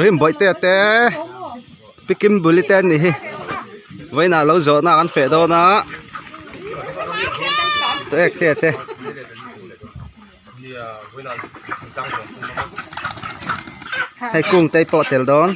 Rim bawihtea te Pi Kimbuli te an nih hi vawiinah lo zawhna an feh dawn a tuek te te. Hei kung te pawh tel dawn.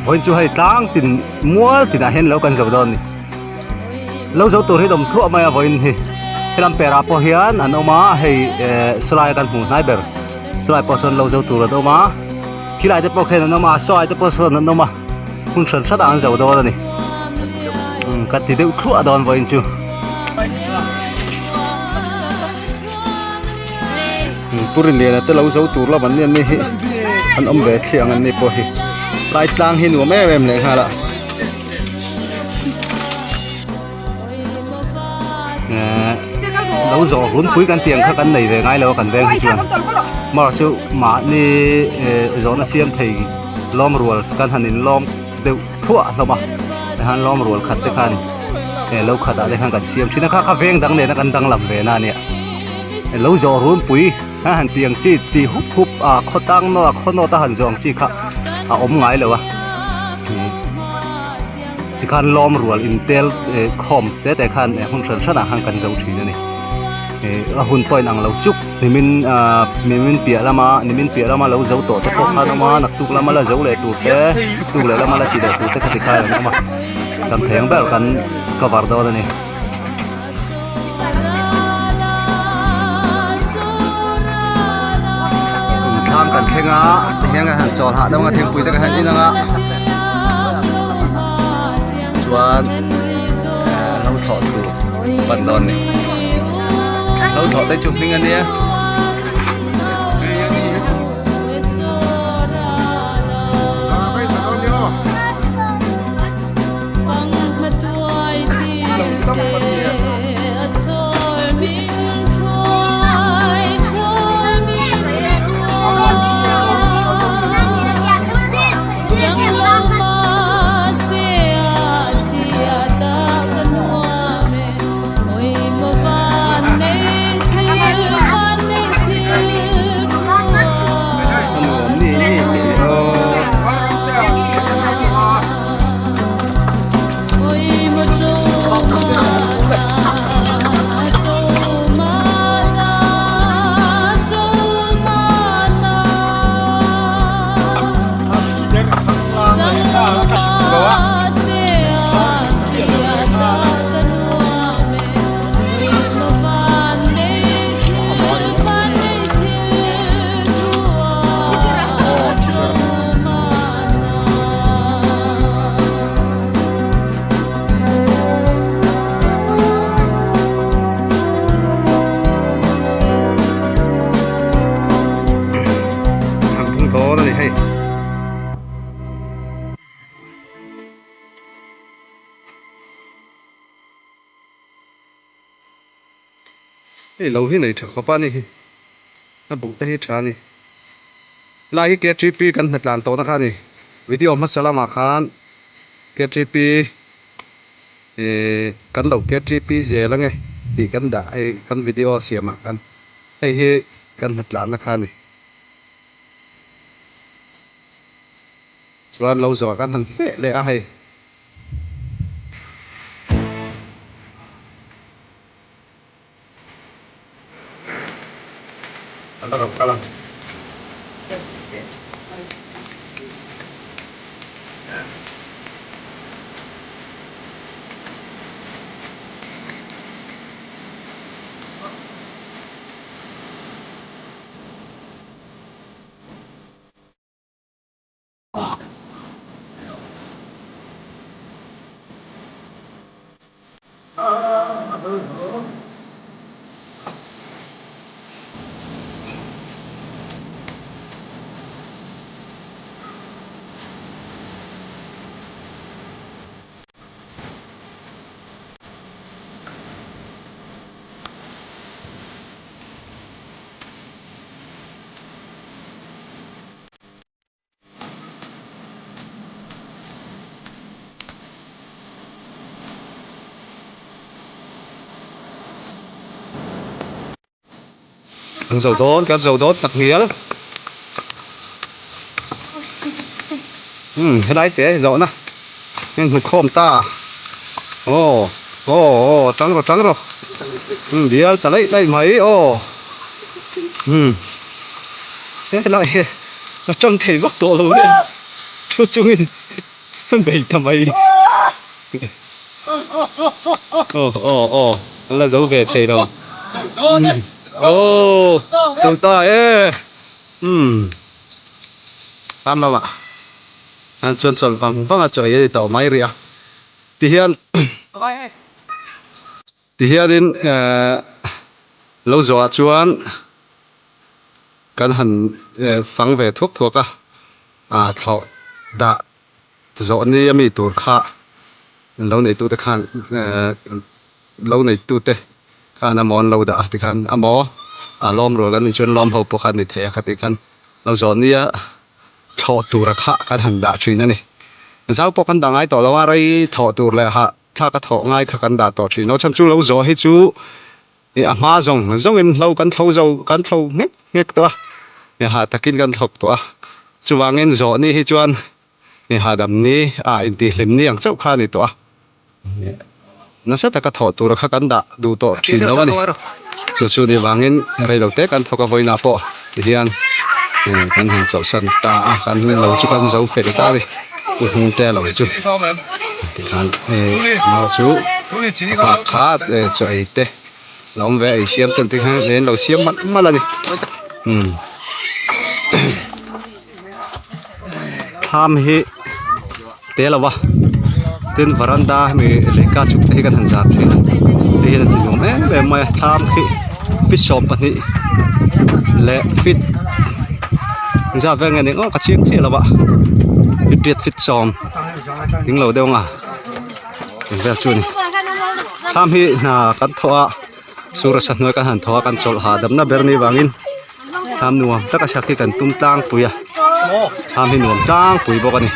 Vawiin chu hei tlang tin mual tinah hian lo kan zo dawn a ni. Lo zo tur hi an awm thluah mai a vawiin hi. Helam perah pawh hian an awm a hei eh sawlai kan hmuh hnai ber sawlai pawh sawn lo zo tur an awm a khilai te pawh khian an awm a saw te pawh sawn an awm a hmun hran hran ah an zo dawn a ni. Umm ka ti deuh thluah dawn vawiin chu. Pu Rinliana te lo zo tur lam an ni an ni hi an awm ve thliah ang an ni pawh hi lai tlang hi nuam em em leh nghal a eh lo zawh hunpui kan tih ang kha kan nei ve ngai lo a kan veng hi chuan marawh chu mahni eh zawhna siam thei lawm rual kan han in lawm deuh thuah hlawm a tihian lawm rual khat te khan eh lo khat ah te khan kan siam thin a kha kha veng dang nena kan danglam ve na ania lo zawh runpui a han tih ang chi tih hup hup a khaw tang nawt a khaw nawt a han zawh ang chi kha a awm ngai lo a tikhan lawm rual intel eh khawm te te khan eh hmun hran hran ah khan kan zo thin a ni eh a hun pawh a inang lo chuk nimin ah nimin piah lama nimin piah lama lo zo tawh te pawh khan a awm a naktuk lama la zo leh tur te tuk leh lama la ti leh tur te kha tikhan an awm a kan thei ang ber kan cover dawn a ni. Thlam kan thleng a tihian kan han chawl hahdam anga thingpui te kan han in anga chuan eh lo thlawh tur pan dawn a ni lo thlawh te chu hming a nia. Hei lo hi nei tha khawp a ni hi a buk te hi tha a ni helai hi ktp kan hnatlan tawhna kha a ni video hmasa lamah khan ktp ihh kan lo ktp zel ange tih kan dah hei kan video siamah khan hei hi kan hnatlanna kha a ni. Chuan lo zawh kan han feh leh a hei. A la rawn kal ang. Kan zo dawn kan zo dawn tak ngial umm helai te zawhna heng hmu khawm ta aw aw aw tang rawh tang rawh umm bial ta laih laih mai aw umm helai hi. A tang thei vak tawh lo nen thu chungin. Bei ta mai. Aw aw aw an la zo ve thei lo. Aw zo ta e. Umm tan lamah an chuan chawlh vang vang a chawi a ni tawh mai rih a. Tihian tihianin ehh lo zawhah chuan kan han fang ve thuak thuak a ah thlawh dah zawh ni a mi tur kha lo neitute khan ehh lo neitute khan amaw an lo dah a tikhan amaw a lawm rual an nih chuan lawm ho pawh kha an ni thei a khatih khan lo zawh nia thlawh tura kha kan han dah thin a ni. Zau pawh kan dah ngai tawh lo a, rei thawh tur leh hah thlak a thawh ngai kha kan dah tawh thin. Aw chhan chu lo zawh hi chu ih a hma zawng zawngin hlo kan thlo zo kan thlo nghek nghek tawh a, ih hah takin kan thlawk tawh a. Chuvangin zawh ni hi chuan ih hahdam ni a intihhlim ni ang chauh kha a ni tawh a. Nasa taka thawh tura kha kan dah duh tawh thin lo a ni. Chu chu ni vangin rei lo te kan thawk a vawiinah pawh tihian kan han chawlhsan ta a, kan lo chu kan zo fel ta a ni. Pu hnung te lo chu tikhan mau chu a nghak kha chaw ei te lo awm ve a, ei siam te ang tikhan an lo siam malh malh a ni. Thlam hi te lo va tin varanda hemi lehkha chhuk te hi kan han zar thin a hei hian a ti nuam em em mai a thlam khi feet 12 leh feet engzat vel nge ni aw ka chiang chiah lo va feet riat feet sawm ding lo deuh ang a eng vel chu a ni thlam hi hna kan thawh a sur a sa hnuai kan han thawh a kan chawlh hahdamna ber ni vangin. Thlam nuam taka sak hi kan tum tlangpui a thlam hi nuam tlangpui bawk a ni.